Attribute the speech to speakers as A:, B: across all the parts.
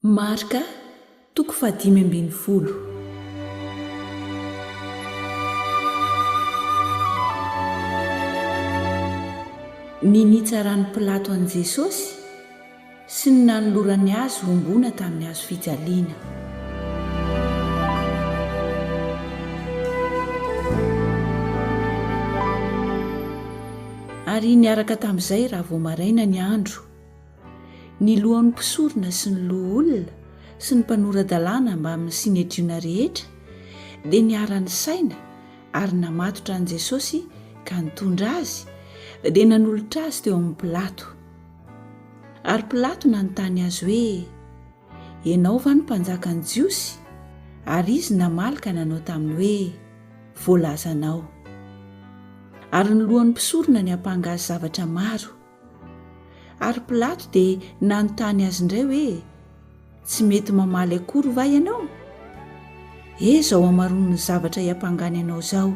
A: Marka toko fahadimy ambin'ny folo. Ny nitsaran'i Pilato an'i Jesosy sy ny nanolorany azy homboana tamin'ny hazo fijaliana. Ary niaraka tamin'izay raha vao maraina ny andro, Ny lohan'ny mpisorona sy ny loholona sy ny mpanora-dalàna mbamin'ny Synedriona rehetra dia niara-nisaina ary namatotra an'i Jesosy ka nitondra azy, dia nanolotra azy teo amin'i Pilato. Ary Pilato nanontany azy hoe, Ianao va no mpanjakan'ny Jiosy? Ary izy namaly ka nanao taminy hoe, Voalazanao. Ary ny lohan'ny mpisorona niampanga azy zavatra maro. Ary Pilato dia nanontany azy indray hoe, Tsy mety mamaly akory va ianao? He izao hamaroan'ny zavatra iampangany anao izao!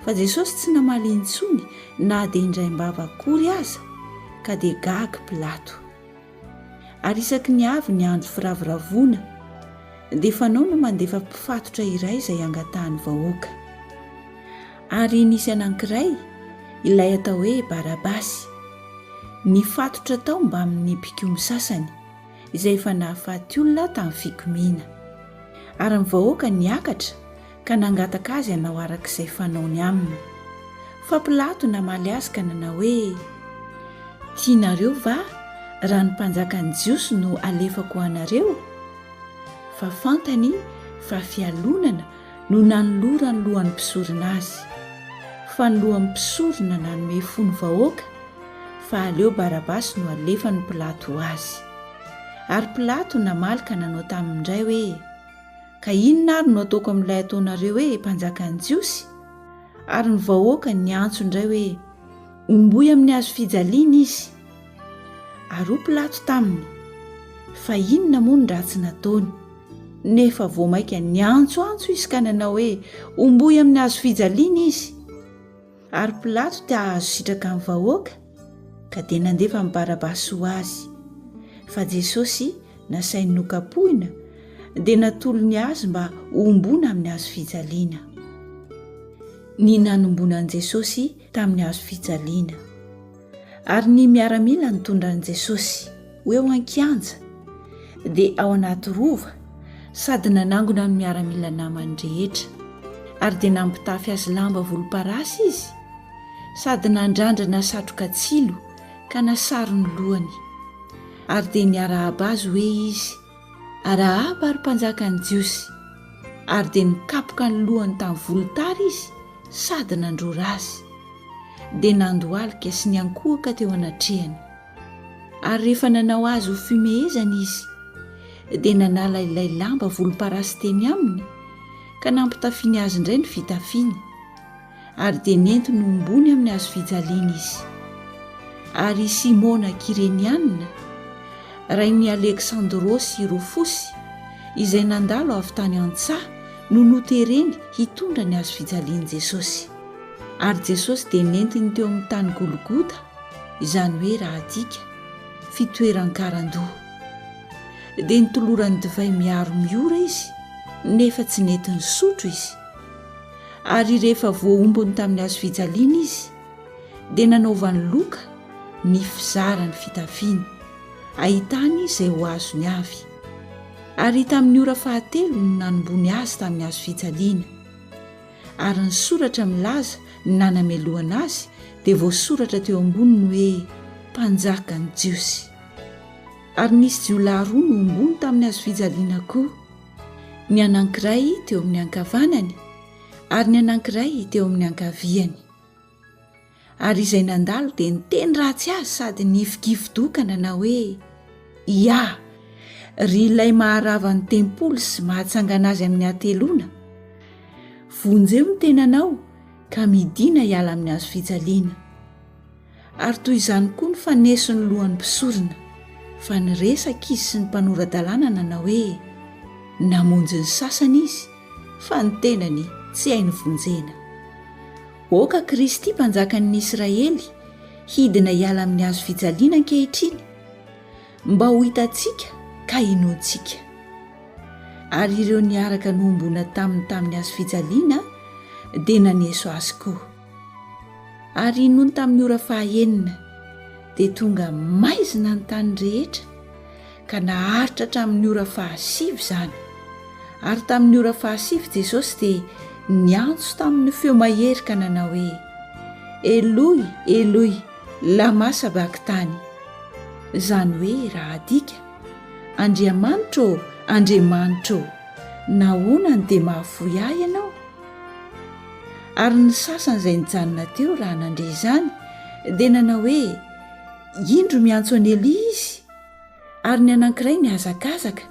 A: Fa Jesosy tsy namaly intsony na dia indraim-bava akory aza, ka dia gaga Pilato. Ary isaky ny avy ny andro firavoravoana, dia fanao no mandefa mpifatotra iray izay angatahan'ny vahoaka. Ary nisy anankiray, ilay atao hoe Barabasy, nifatotra tao mbamin'ny mpikomy sasany, izay efa nahafaty olona tamin'ny fikomiana. Ary ny vahoaka niakatra ka nangataka azy hanao araka izay fanaony aminy. Fa Pilato namaly azy ka nanao hoe, Tianareo va raha ny mpanjakan'ny Jiosy no alefako ho anareo? Fa fantany fa fialonana no nanoloran'ny lohan'ny mpisorona azy. Fa ny lohan'ny mpisorona nanome fo ny vahoaka fa aleo Barabasy no alefan'i Pilato ho azy. Ary Pilato namaly ka nanao taminy indray hoe, Ka inona ary no ataoko amin'ilay ataonareo hoe mpanjakan'ny Jiosy? Ary ny vahoaka niantso indray hoe, Homboy amin'ny hazo fijaliana izy! Ary hoy Pilato taminy, Fa inona moa ny ratsy nataony? Nefa vao mainka niantsoantso izy ka nanao hoe, Homboy amin'ny hazo fijaliana izy! Ary Pilato te hahazo sitraka amin'ny vahoaka, ka dia nandefa an'i Barabasy ho azy. Fa Jesosy nasainy nokapohina, dia natolony azy mba hohomboana amin'ny hazo fijaliana. Ny nanomboana an'i Jesosy tamin'ny hazo fijaliana. Ary ny miaramila nitondra an'i Jesosy ho eo an-kianja, dia ao anaty rova, sady nanangona ny miaramila namany rehetra. Ary dia nampitafy azy lamba volomparasy izy, sady nandrandrana satroka tsilo ka nasaro ny lohany. Ary dia niarahaba azy hoe izy, Arahaba, ry Mpanjakan'ny Jiosy! Ary dia nikapoka ny lohany tamin'ny volotara izy sady nandrora azy. Dia nandohalika sy niankohoka teo anatrehany. Ary rehefa nanao azy ho fimehezana izy, dia nanala ilay lamba volomparasy teny aminy ka nampitafiany azy indray ny fitafiany, ary dia nentiny ho mbony amin'ny hazofijaliana izy. Ary i Simona Kyreniana, rain'i Aleksandro sy Rofosy, izay nandalo avy tany an-tsaha no notereny hitondra ny hazofijalian'i Jesosy. Ary Jesosy dia nentiny teo amin'ny tany Golgota, izany hoe raha adika, fitoeran-karandoha. Dia nitolorany divay miharo miora izy, nefa tsy nety nisotro izy. Ary rehefa voahombony tamin'ny hazofijaliana izy, dia nanaovany loka ny fizara ny fitafiany, ahitany izay ho azony avy. Ary tamin'ny ora fahatelo no nanomboany azy tamin'ny hazofijaliana. Ary ny soratra milaza ny nanamelohana azy dia voasoratra teo amboniny hoe, Mpanjakan'ny Jiosy. Ary nisy jiolahy roa nohomboany tamin'ny hazofijaliana koa, ny anankiray teo amin'ny ankavanany ary ny anankiray teo amin'ny ankaviany. Ary izay nandalo dia niteny ratsy azy sady nifikifi-doha ka nanao hoe, Ia! Ry ilay maharava ny tempoly sy mahatsangana azy amin'ny hateloana! Vonjeo ny tenanao ka midìna hiala amin'ny hazofijaliana. Ary toy izany koa ny faneson'ny lohan'ny mpisorona, fa niresaka izy sy ny mpanora-dalàna nanao hoe, Namonjy ny sasany izy, fa ny tenany tsy hainy vonjena. Aoka Kristy Mpanjakan'ny Israely hidina hiala amin'ny hazo fijaliana ankehitriny, mba ho hitantsika. ka inoantsika. Ary ireo niaraka nohomboana taminy tamin'ny hazo fijaliana dia naneso azy koa. Ary nony tamin'ny ora fahaenina dia tonga maizina ny tany rehetra ka naharitra hatramin'ny ora fahasivy izany. Ary tamin'ny ora fahasivy Jesosy dia niantso tamin'ny feo mahery ka nanao hoe, Eloi, Eloi, lama sabaktany. Izany hoe raha adika, Andriamanitro ô, Andriamanitro ô, nahoana no dia mahafoy ahy ianao? Ary ny sasany izay nijanona teo raha nandre izany dia nanao hoe, Indro miantso an'i Elia izy. Ary ny anankiray nihazakazaka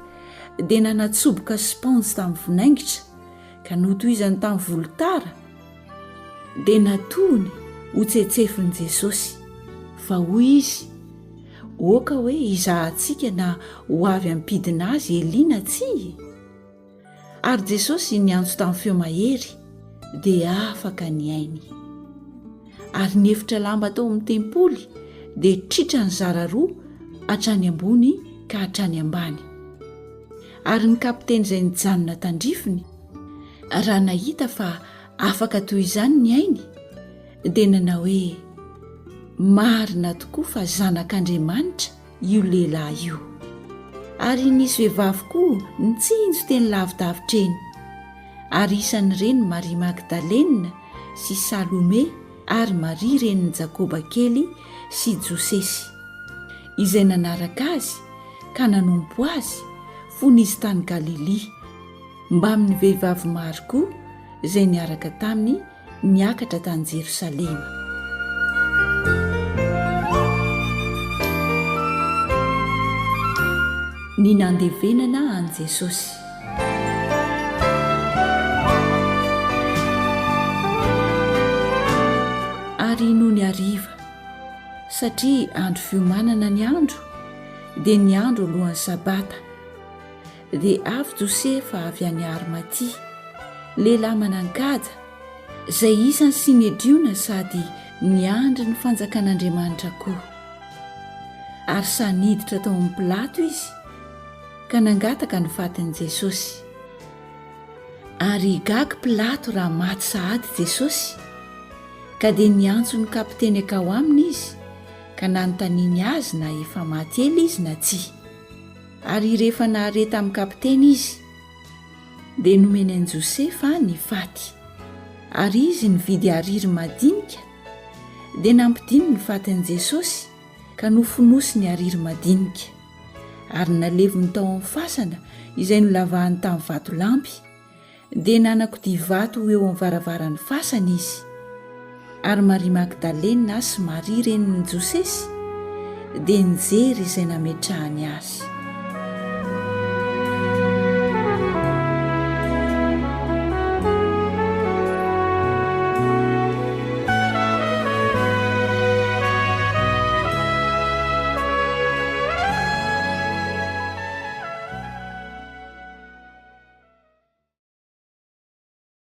A: dia nanatsoboka spaonjy tamin'ny vinaingitra ka notohizany tamin'ny volotara, dia natohony ho tsetsefin'i Jesosy, fa hoy izy, Oka hoe hizahantsika na ho avy hampidina azy Elia na tsia? Ary Jesosy niantso tamin'ny feo mahery, dia afaka ny ainy. Ary ny efitra lamba tao amin'ny tempoly dia tritra nizara roa hatrany ambony ka hatrany ambany. Ary ny kapiteny izay nijanona tandrifiny, raha nahita fa afaka toy izany ny ainy, dia nanao hoe, Marina tokoa fa Zanak'Andriamanitra io lehilahy io. Ary nisy vehivavy koa nitsinjo teny lavidavitra eny, ary isan'ireny Maria Magdalena sy Salome ary Maria renin'i Jakoba kely sy Josesy, izay nanaraka azy ka nanompo azy fony izy tany Galilia, mbamin'ny vehivavy maro koa izay niaraka taminy niakatra tany Jerosalema. Ny nandevenana an'i Jesosy. Ary nony hariva, satria andro fiomanana ny andro, dia ny andro alohan'ny Sabata, dia avy Josefa avy any Arimatia, lehilahy manan-kaja, izay isan'ny Synedriona sady niandry ny fanjakan'Andriamanitra koa. Ary sahy niditra tao amin'i Pilato izy ka nangataka ny fatin'i Jesosy. Ary gaga Pilato raha maty sahady Jesosy, ka dia niantso ny kapiteny hankao aminy izy ka nanontaniany azy na efa maty ela izy na tsia. Ary rehefa nahare tamin'ny kapiteny izy, dia nomeny an'i Josefa ny faty. Ary izy nividy hariry madinika, dia nampidiny ny fatin'i Jesosy ka nofonosiny hariry madinika, ary naleviny tao amin'ny fasana izay nolavahany tamin'ny vatolampy. Dia nanakodia vato ho eo amin'ny varavaran'ny fasana izy. Ary Maria Magdalena sy Maria renin'i Josesy dia nijery izay nametrahany azy.